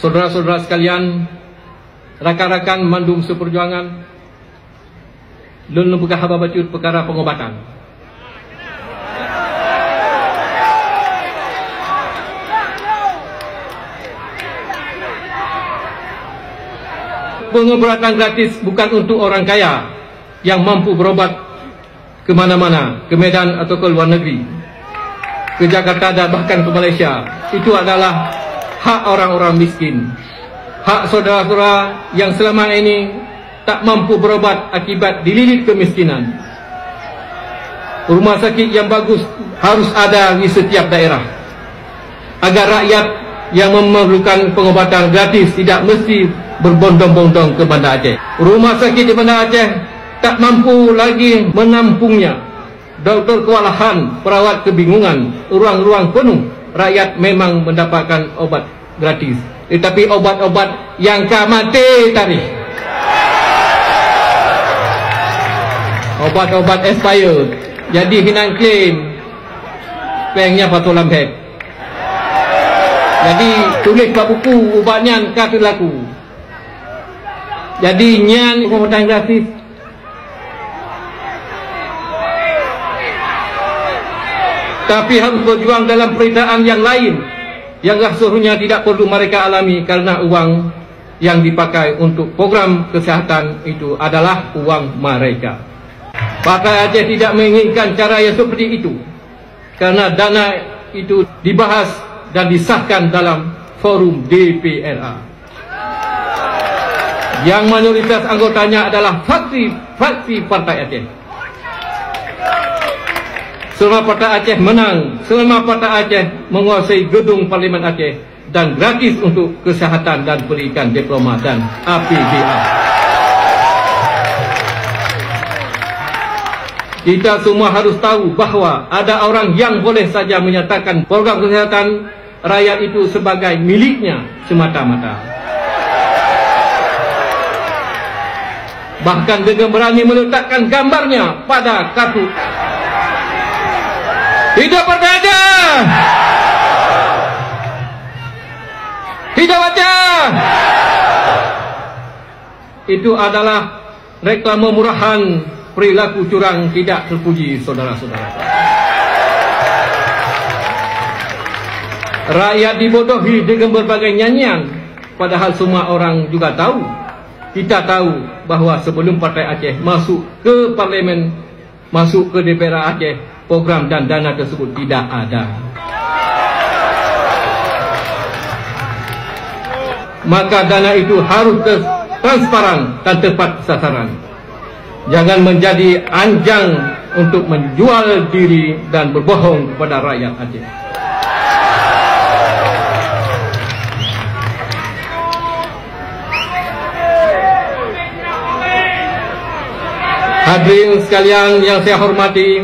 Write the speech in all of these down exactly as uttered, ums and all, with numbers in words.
Saudara-saudara sekalian, rakan-rakan mandum seperjuangan, lôn peugah haba bacut peukara pengobatan. Pengobatan gratis bukan untuk orang kaya yang mampu berobat ke mana-mana, ke Medan atau ke luar negeri, ke Jakarta dan bahkan ke Malaysia. Itu adalah hak orang-orang miskin, hak saudara-saudara yang selama ini tak mampu berobat akibat dililit kemiskinan. Rumah sakit yang bagus harus ada di setiap daerah, agar rakyat yang memerlukan pengobatan gratis tidak mesti berbondong-bondong ke Banda Aceh. Rumah sakit di Banda Aceh tak mampu lagi menampungnya. Doktor kewalahan, perawat kebingungan, ruang-ruang penuh. Rakyat memang mendapatkan obat gratis, tetapi obat-obat yang ka maté tarikh. Obat-obat expired. Jadi hinan klaim péng nyan pasoe lam bag. Jadi tuléh bak buku ubat nyan ka teulaku. Jadi nyan pengobatan gratis. Tapi harus berjuang dalam penderitaan yang lain yang rasanya tidak perlu mereka alami karena uang yang dipakai untuk program kesihatan itu adalah uang mereka. Partai Aceh tidak menginginkan cara yang seperti itu karena dana itu dibahas dan disahkan dalam forum D P R A. Yang mayoritas anggotanya adalah fraksi-fraksi Partai Aceh. Selama Partai Aceh menang, selama Partai Aceh menguasai gedung Parlimen Aceh dan gratis untuk kesehatan dan pendidikan diploma dan A P B A. Kita semua harus tahu bahwa ada orang yang boleh saja menyatakan program kesehatan rakyat itu sebagai miliknya semata-mata. Bahkan dengan berani meletakkan gambarnya pada kartu. Hidup Partai Aceh! Hidup Aceh! Itu adalah reklame murahan, perilaku curang tidak terpuji, saudara-saudara. Rakyat dibodohi dengan berbagai nyanyian, padahal semua orang juga tahu. Kita tahu bahwa sebelum Partai Aceh masuk ke parlimen, masuk ke D P R A Aceh, program dan dana tersebut tidak ada. Maka dana itu harus ter-, transparan dan tepat sasaran. Jangan menjadi anjang untuk menjual diri dan berbohong kepada rakyat Aceh. Hadirin sekalian yang saya hormati,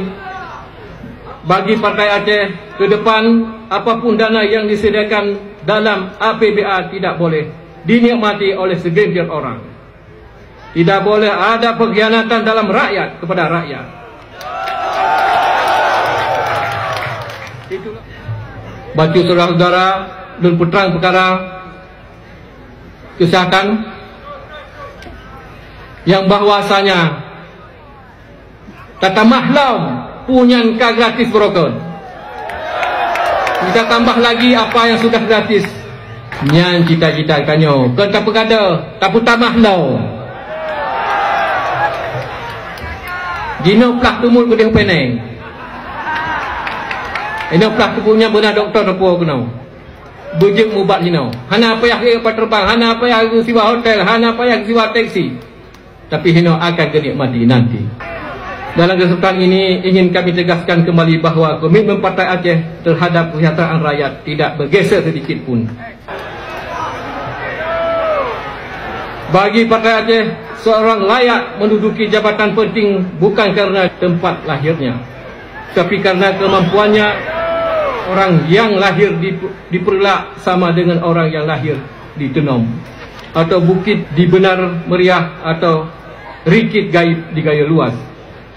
bagi Partai Aceh, ke depan, apapun dana yang disediakan dalam A P B A tidak boleh dinikmati oleh segelintir orang. Tidak boleh ada pengkhianatan dalam rakyat kepada rakyat. Itulah. Bagi saudara-saudara, lôn peutrang peukara kesihatan yang bahwasanya tatamah lom peue nyang ka gratis beurokon. Kita tambah lagi apa yang sudah gratis. Nyan cita-cita geutanyoe, kon tapeugadoh, tapeutamah lom. Jinoe plah teumut keudeh peneng. Inoe plah teumut nyang beuna dokto teupeu keunoe. Beujeuet mubat jinoe. Hana payah geupeutreubang, hana payah geusiwa hotel, hana payah geusiwa teksi. Tapi hinoe akan geunikmati nanti. Dalam kesempatan ini, ingin kami tegaskan kembali bahwa komitmen Partai Aceh terhadap kesejahteraan rakyat tidak bergeser sedikit pun. Bagi Partai Aceh, seorang layak menduduki jabatan penting bukan karena tempat lahirnya, tapi karena kemampuannya. Orang yang lahir di, di Peureulak sama dengan orang yang lahir di Teunom, atau Bukit di Beunar Meriah, atau Rikit Gaib di Gayo Luas.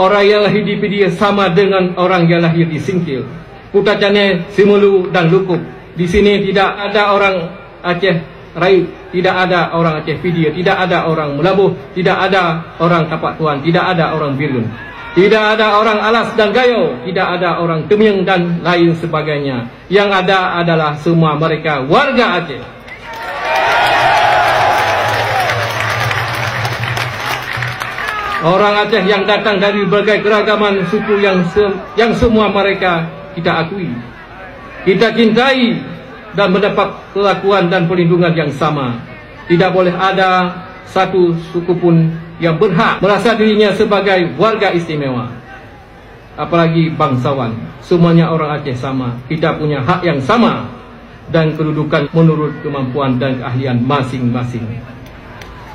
Orang yang lahir di Pidie sama dengan orang yang lahir di Singkil, Kuta Cane, Simeulue, dan Lukub. Di sini tidak ada orang Aceh Rayeuk, tidak ada orang Aceh Pidie, tidak ada orang Meulaboh, tidak ada orang Tapak Tuan, tidak ada orang Bireuen, tidak ada orang Alas dan Gayo, tidak ada orang Teumieng dan lain sebagainya. Yang ada adalah semua mereka warga Aceh. Orang Aceh yang datang dari berbagai keragaman suku yang se-, yang semua mereka kita akui, kita cintai dan mendapat perlakuan dan perlindungan yang sama. Tidak boleh ada satu suku pun yang berhak merasa dirinya sebagai warga istimewa, apalagi bangsawan. Semuanya orang Aceh sama, kita punya hak yang sama dan kedudukan menurut kemampuan dan keahlian masing-masing.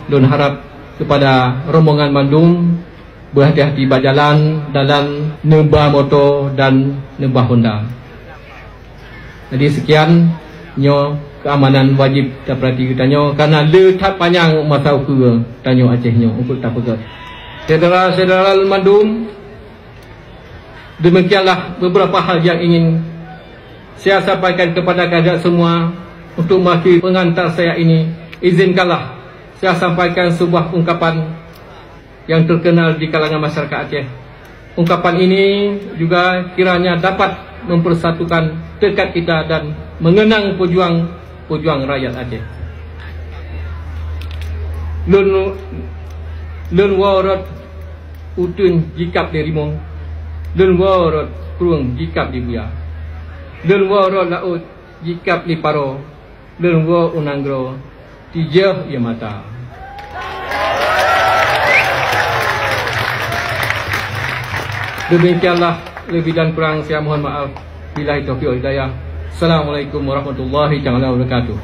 Lôn harap kepada rombongan mandum, beuhati-hati bak jalan dalam neuba moto dan neuba honda. Jadi, sekian nyoe keamanan wajib tapeurati geutanyoe, karena le that panyang masa ukeue tanyoe Aceh nyoe untuk tapeugét. Syedara-syedara lôn mandum, demikianlah beberapa hal yang ingin saya sampaikan kepada kalian semua untuk mewakili pengantar saya ini. Izinkanlah saya sampaikan sebuah ungkapan yang terkenal di kalangan masyarakat Aceh. Ungkapan ini juga kiranya dapat mempersatukan tekad kita dan mengenang pejuang-pejuang rakyat Aceh. Lôn, lôn woe rot uteuen jikab lé rimueng, lôn woe rot krueng jikab lé buya, lôn woe rot laôt jikab lé paro, lôn woe u nanggroe tijôh ie mata. Demikianlah, lebih dan kurang saya mohon maaf. Billahi taufiq wal hidayah. Assalamualaikum warahmatullahi taala wabarakatuh.